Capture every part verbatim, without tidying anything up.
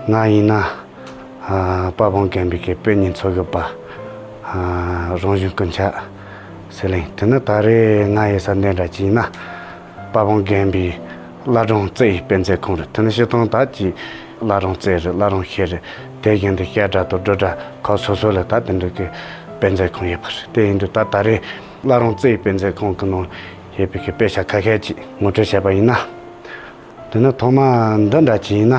ང་ཡིན་ན། ཨ། དཔལ་སྤུངས་དགོན་པའི་གི་དཔོན་གཉེར་ཚོགས་ཀྱི་པ། ཨ། རང་གཞུང་སྐུ་ཕྱྭ་ཟེར་ལེ་ཡིན། དེ་ནི་ད་རེས་ང་ཡོད་ས་འདི་འདྲ་ཅིག་ཡིན་ན། དཔལ་སྤུངས་དགོན་པའི་བླ་བྲང་རྩེ་ཡི་དཔེ་མཛོད་ཁང་རེད། དེ་ནི་སྤྱིར་བཏང་ད་ཅིག་བླ་བྲང་རྩེ་རེད། བླ་བྲང་ཤེལ་རེད། དེ་བཞིན་དུ་བཤད་གྲྭ་དང་སྒྲུབ་གྲྭ་ཁག་སོ་སོ་ལ་ད་དེ་འདྲ་གི་དཔེ་མཛོད་ཁང་ཡོད་པ་རེད། དེ་ཡིན་དུས་ད་ད་རེས་བླ་བྲང་རྩེ་ཡི་དཔེ་མཛོད་ཁང་གི་ནང་ཡོད་པའི་གི་དཔེ་ཆ་ཁ་ཤས་ཅིག་ངོ་སྤྲོད་བྱས་པ་ཡིན་ན། དེ་ནི་ཐོག་མ་འདི་འདྲ་ཅིག་ཡིན་ན།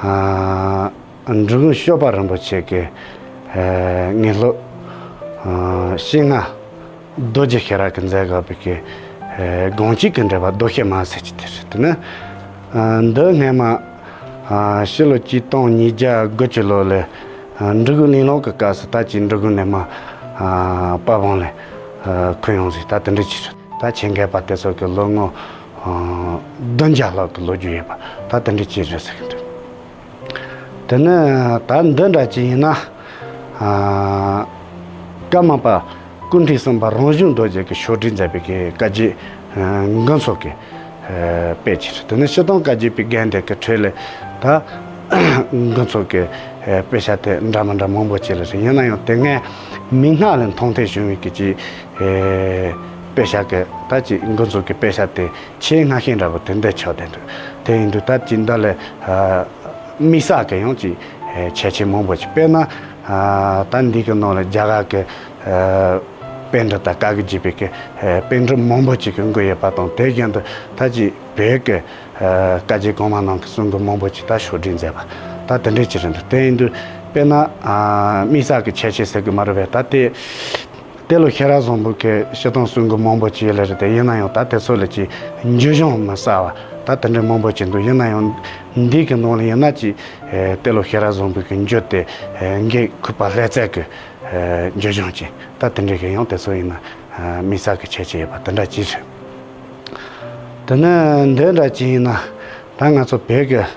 ཨ། འབྲི་གུང་སྐྱོབ་པ་རིན་པོ་ཆེ་གི། ཨ། དངོས་སློབ། ཨ། ཤིང་མངའ་རྡོ་རྗེ་ཤེས་རབ་ཀྱིས་མཛད་དགོས་པའི་གི། ཨ། དགོངས་གཅིག་གི་འགྲེལ་པ་རྡོ་ཤལ་མ་ཟེར་གྱི་དེ་རེད། དེ་ནི། ཨ། འདི་སྔས་མ། ཨ། ཕྱི་ལོ་ཆིག་སྟོང་ཉིས་བརྒྱ་དགུ་བཅུ་ལོ་ལ། ཨ། འབྲི་གུང་གླེང་སློང་གི་སྐབས་སུ་ད་ཅིག་འབྲི་གུང་ནས་མ། ཨ། དཔལ་སྤུངས་ལ། ཨ། ཁུར་ཡོང་ཟིག་ད་དེ་འདྲ་ཅིག་རེད། ད་ཆེད་མཁས་པ་དེ་ཚོ་གི་ལོ་ངོ། ཨ། བདུན་བརྒྱ་ལྷག་གི་ལོ་རྒྱུས་ཡོད་པ་ད་དེ་འདྲ་ཅིག་རེད་ཟེར་གི་འདུག་དེ་ནི་ད་འདི་འདྲ་ཅིག་ཡིན་ན། ཨ། ཀརྨ་པ་ཀུན་ཁྲིག་གསུམ་པ་རང་བྱུང་རྡོ་རྗེ་གིས་ཕྱོགས་སྒྲིག་མཛད་པའི་གི་བཀའ་བརྒྱུད། ཨ། མགོ་ཚོགས་ཀྱི། ཨ། དཔེ་ཅིག་རེད། དེ་ནི་སྤྱིར་བཏང་བཀའ་བརྒྱུད་པའི་རྒན་དེ་གི་ཁྲོད་ལ་ད་མགོ་ཚོགས་ཀྱི། ཨ། དཔེ་ཆ་དེ་འདྲ་མི་འདྲ་མང་པོ་ཅིག་ལ་རེད། ཡིན་ན་ཡང་དེ་སྔའི་མིག་སྔ་ལ་མཐོང་ཐོས་བྱུང་བའི་གི་ཅིག། ཨ། དཔེ་ཆ་གི་ད་ཅིག་མགོ་ཚོགས་ཀྱི་དཔེ་ཆ་དེ་ཆེས་སྔ་ཤོས་འདྲ་པོ་དེ་འདི་ཆགས་བསྡད་འདུག་དེ་ཡིན་དུས་ད་ཅིག་འདི་ལ། ཨ། དམིགས་བསལ་གྱི་ཡང་ཅིག། ཨ། ཁྱད་ཆོས་མང་པོ་ཅིག། དཔེར་ན། ཨ། ད་འདི་གི་ནང་ལ་རྒྱ་གར་གྱི། ཨ། པཎྜི་ཏ་བཀའ་བརྒྱུད་པའི་གི། ཨ། པཎྜི་ཏ་མང་པོ་ཅིག་གི་མགུར་ཡོད་པ་དང་། དེ་བཞིན་དུ་ད་ཅིག་བོད་ཀྱི། ཨ། བཀའ་བརྒྱུད་གོང་མ་རྣམས་ཀྱི་གསུང་མགུར་མང་པོ་ཅིག་ད་ཕྱོགས་སྒྲིག་མཛད་པ་ད་དེ་འདྲ་ཅིག་རེད་འདུག་དེ་ཡིན་དུས་དཔེར་ན། ཨ། དམིགས་བསལ་གྱི་ཁྱད་ཆོས་ཟེར་གི་མ་རེད་པས། ད་དེ། ཏེ་ལོ་ཤེས་རབ་བཟང་པོ་གི་སྤྱིར་བཏང་གསུང་མགུར་མང་པོ་ཅིག་ཡོད་ལེ་རེད་དེ། ཡིན་ན་ཡང་ད་དེ་ཚོ་ལ་ཅིག་འཇུག་སྦྱོང་མི་གསལ་བ་ད་དེ་འདྲ་མང་པོ་ཅིག་འདུག་ཡིན་ན་ཡང་འདི་གི་ནང་ལ་ཡིན་ན་ཅིག། ཨེ། ཏེ་ལོ་ཤེས་རབ་བཟང་པོ་གི་འགྱུར་ཏེ། ཨེ། འགོས་ཁུག་པ་ལྷ་རྩེ་གི། ཨེ། འཇུག་སྦྱོང་ཅིག་ད་དེ་འདྲ་གི་ཡང་དེ་ཚོ་ཡིན་ན། ཨེ། དམིགས་བསལ་གྱི་ཁྱད་ཆོས་ཡོད་པ་དེ་འདྲ་ཅིག་རེད། དེ་ནས་འདི་འདྲ་ཅིག་ཡིན་ན་ད་ང་ཚོ་བོད་ཀྱི།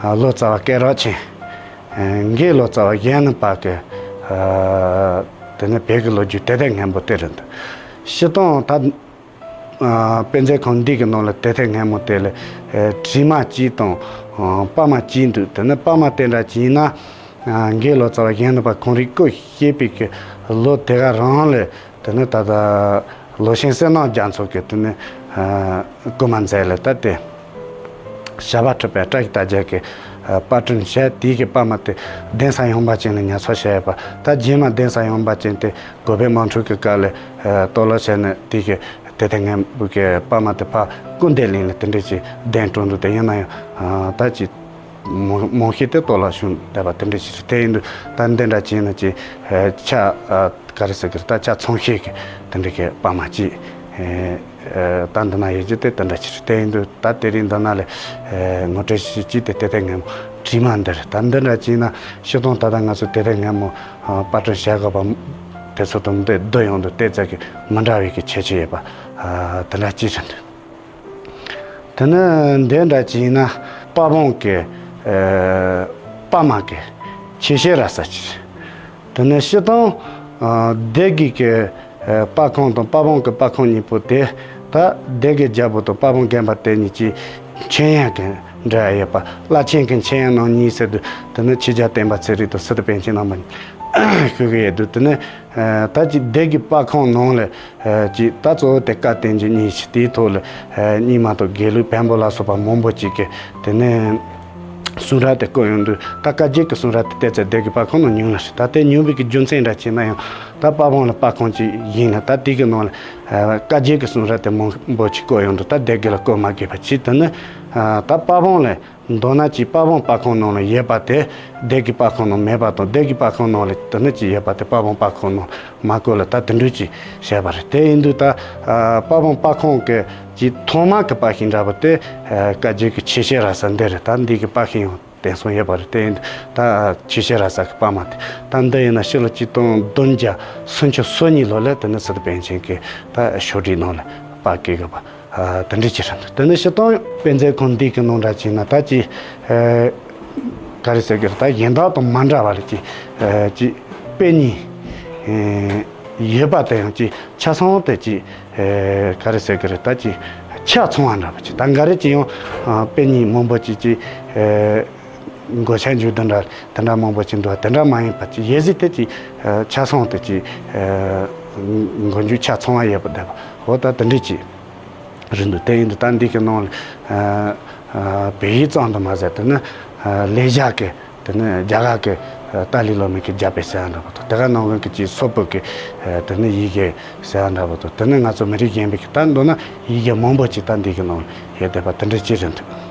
ཨ། ལོ་ཙཱ་བ་སྐེ་རགས་ཆེན། ཨ། འགོས་ལོ་ཙཱ་བ་གཞོན་ནུ་པ་གི། ཨ། དེ་ནས་བོད་ཀྱི་ལོ་རྒྱུས་དེ་ལྟར་སྔོན་པོ་དེ་རེད་འདུག་སྤྱིར་བཏང་ད། ཨ། དཔེ་མཛོད་ཁང་འདི་གི་ནང་ལ་དེ་ལྟར་སྔོན་མོ་དེ་ལ། ཨ། བྲིས་མ་གཅིག་དང་། ཨ། པར་མ་གཅིག་འདུག་དེ་ནས་པར་མ་དེ་འདྲ་ཅིག་ཡིན་ན། ཨ། འགོས་ལོ་ཙཱ་བ་གཞོན་ནུ་པ་ཁོང་རང་སྐུ་གཤེགས་པའི་གི་ལོ་དེ་ག་རང་ལ། དེ་ནས་ད་ལྟ་ལོ་ཆེན་བསོད་ནམས་རྒྱ་མཚོ་གིས་དེ་ནས། ཨ། སྐུལ་མ་མཛད་ལ་ད་དེ། ཞབས་པད་སྤྲུལ་པའི་བཀྲ་ཤིས་རྟགས་བརྒྱད་ཀྱི། ཨ། པར་སྐྲུན་བྱས། དེའི་གི་པར་མ་དེ་གདན་ས་ཡངས་པ་ཅན་ལ་ཉར་ཚགས་བྱས་ཡོད་པ། ད་རྗེས་མ་གདན་ས་ཡངས་པ་ཅན་དེ་གོ་བོད་དམག་འཁྲུག་གི་སྐབས་ལ། ཨ། གཏོར་བརླག་བྱས་ནས་དེའི་གི་དེ་ལྟར་སྔོན་པོ་གི་པར་མ་དེ་ཕར་སྐུ་འདས་གླིང་ལ་དེ་འདྲ་ཅིག་གདན་དྲངས་འདུག་དེ་ཡིན་ན་ཡང་། ཨ། ད་ཅིག་མང་མང་ཤོས་དེ་གཏོར་བརླག་བྱུང་བསྡད་པ་དེ་འདྲ་ཞིག་རེད། དེ་ཡིན་དུས་ད་འདི་འདྲ་བྱས་ན་ཅིག། ཨ། ཆ། ཨ། ག་རེ་ཟེར་གི་རེད། ད་ཆ་ཚང་ཤོས་ཀྱི་དེ་འདྲ་གི་པར་མ་ཅིག། ཨ། ད་འདི་ན་ཡོད་རྒྱུ་དེ་དེ་འདྲ་ཅིག་རེད། དེ་ཡིན་དུས་ད་དེ་རིང་འདི་ན་ལ། ཨ། ངོ་སྤྲོད་ཞུ་ཅིག་དེ་དེ་ལྟར་སྔོན་མོ་བྲིས་མ་འདི་རེད། ད་འདི་འདྲ་བྱས་ན་སྤྱིར་བཏང་ད་ལྟ་ང་ཚོ་དེ་ལྟར་སྔོན་མོ། ཨ། པར་སྐྲུན་བྱ་དགོས་པ་དེ་ཚོ་དང་འདི་བསྡུར་ཡོང་དུས་དེ་ཙམ་གྱི་མི་འདྲ་བའི་གི་ཁྱད་ཆོས་ཡོད་པ། ཨ། དེ་འདྲ་ཅིག་རེད་འདུག་དེ་ནས་འདི་འདྲ་ཅིག་ཡིན་ན་དཔལ་སྤུངས་ཀྱི། ཨ། པར་མ་གི་ཆོས་བཤད་ར་ས་ཅིག་དེ་ནས་སྤྱིར་བཏང་། ཨ། སྡེ་དགེ་གི། ཨ། པར་ཁང་དང་དཔལ་སྤུངས་ཀྱི་པར་ཁང་གཉིས་པོ་དེ། ད་སྡེ་དགེ་རྒྱལ་པོ་དང་དཔལ་སྤུངས་དགོན་པ་དེ་གཉིས་ཀྱི་མཆོད་ཡོན་གྱི་འབྲེལ་བ་ཡོད་པ། བླ་ཆེན་གྱི་མཆོད་ཡོན་ནང་གཉིས་ཟེར་དུས་དེ་ནི་ཆོས་རྒྱལ་བསྟན་པ་ཚེ་རིང་དང་སི་ཏུ་པཎ་ཆེན་རྣམ་པ་གཉིས་ཞུ་གི་ཡོད་འདུག་དེ་ནི། ཨ། ད་ཅིག་སྡེ་དགེ་པར་ཁང་ནང་ལ། ཨ། ཅིག་ད་གཙོ་བོ་དེ་བཀའ་བསྟན་འགྱུར་གཉིས་ཤིག་དེའི་ཐོག་ལ། ཨ། རྙིང་མ་དང་དགེ་ལུགས་བོན་པོ་ལ་སོགས་པ་མང་པོ་ཅིག་གིས་དེ་ནས་གསུང་རབ་དེ་བཀོད་ཡོང་དུས། ད་བཀའ་བརྒྱུད་ཀྱི་གསུང་རབ་དེ་བལྟས་ཚེ་སྡེ་དགེ་པར་ཁང་ནང་ཉུང་ལ་རེད། ད་དེ་ཉུང་བའི་གི་རྒྱུ་མཚན་འདྲ་བྱས་ན་ཡང་། ད་དཔལ་སྤུངས་ལ་པར་ཁང་ཅིག་ཡིན་ན་ད་དེ་གི་ནང་ལ། ཨ། བཀའ་བརྒྱུད་ཀྱི་གསུང་རབ་དེ་མང་པོ་ཅིག་བཀོད་ཡོང་དུས། ད་སྡེ་དགེ་ལ་བཀོད་མ་དགོས་པ་ཅིག་དེ་ནི། ཨ། ད་དཔལ་སྤུངས་ལ། མདོར་ན་ཅིག་དཔལ་སྤུངས་པར་ཁང་ནང་ལ་ཡོད་པ་དེ་སྡེ་དགེ་པར་ཁང་ནང་མེད་པ་དང་། སྡེ་དགེ་པར་ཁང་ནང་ལ་དེ་ནི་ཅིག་ཡོད་པ་དེ་དཔལ་སྤུངས་པར་ཁང་ནང་མ་བཀོད་ལ། ད་དེ་འདྲ་ཅིག་བྱས་པ་རེད། དེ་ཡིན་དུས་ད། ཨ། དཔལ་སྤུངས་པར་ཁང་གི་ཅིག་ཐོག་མ་གི་པར་ཤིང་འདྲ་པོ་དེ། ཨ། བཀའ་བརྒྱུད་ཀྱི་ཆོས་བཤད་ར་ས་འདི་རེད། ད་འདི་གི་པར་ཤིང་ཡང་དེང་སང་ཡོད་པ་རེད། དེ་ཡིན་དུས་ད་ཆོས་བཤད་ར་ས་གི་པར་མ་དེ། ད་འདི་ཡིན་ན་ཕྱི་ལོ་ཆིག་སྟོང་བདུན་བརྒྱ་སུམ་ཅུ་སོ་གཉིས་ལོ་ལ་དེ་ནི་སི་ཏུ་པཎ་ཆེན་གྱིས་ད་ཕྱོགས་སྒྲིག་ནང་ལ་པར་བཀོད་དགོས་པ། ཨ། དེ་འདྲ་ཅིག་རེད་འདུག་དེ་ནས་སྤྱིར་བཏང་དཔེ་མཛོད་ཁང་འདི་གི་ནང་འདྲ་བྱས་ན་ད་ཅིག། ཨ། ག་རེ་ཟེར་གི་རེད། ད་གཞན་དག་དང་མ་འདྲ་བ་ལ་ཅིག། ཨ། ཅིག་དཔེ་རྙིང་། ཨ། ཡོད་པ་དེ་ཡང་ཅིག་ཆ་ཚང་དེ་ཅིག། ཨ། ག་རེ་ཟེར་གི་རེད། ད་ཅིག་ཆ་ཚང་བ་འདྲ་བ་ཅིག། ད་འགའ་རེ་ཅིག་ཡང་། ཨ། དཔེ་རྙིང་མང་པོ་ཅིག་ཅིག། ཨ། མགོ་ཆ་འཇུ་དེ་འདྲ་དེ་འདྲ་མང་པོ་ཅིག་འདུག་དེ་འདྲ་མ་ཡིན་པ་ཅིག་ཡེ་ཟི་དེ་ཅིག་ཆ་ཚང་དེ་ཅིག་མགོ་མཇུག་ཆ་ཚང་བ་ཡོད་པ་བསྡད་པ་འོ་ད་དེ་འདྲ་ཅིག་རེད་འདུག་དེ་ཡིན་དུས་ད་འདི་གི་ནང་ལ་བོད་ཡིག་ཙམ་དུ་མ་ཟད་དེ་ནི་ལས་བྱ་གི་དེ་ནི་རྒྱ་གར་གི་ཏཱ་ལའི་བླ་མ་གིས་བརྒྱབ་པའི་ཟེར་ཡ་འདྲ་པོ་དང་དེ་ག་ནང་བཞིན་གྱི་ཅིག་སོག་པོ་གི་དེ་ནི་ཡི་གེ་ཟེར་ཡ་འདྲ་པོ་དང་དེ་ནི་ང་ཚོ་མི་རིགས་གཞན་པའི་གི་ད་མདོར་ན་ཡི་གེ་མང་པོ་ཅིག་ད་འདི་གི་ནང་ལ་ཡོད་བསྡད་པ་དེ་འདྲ་ཅིག་རེད་འདུག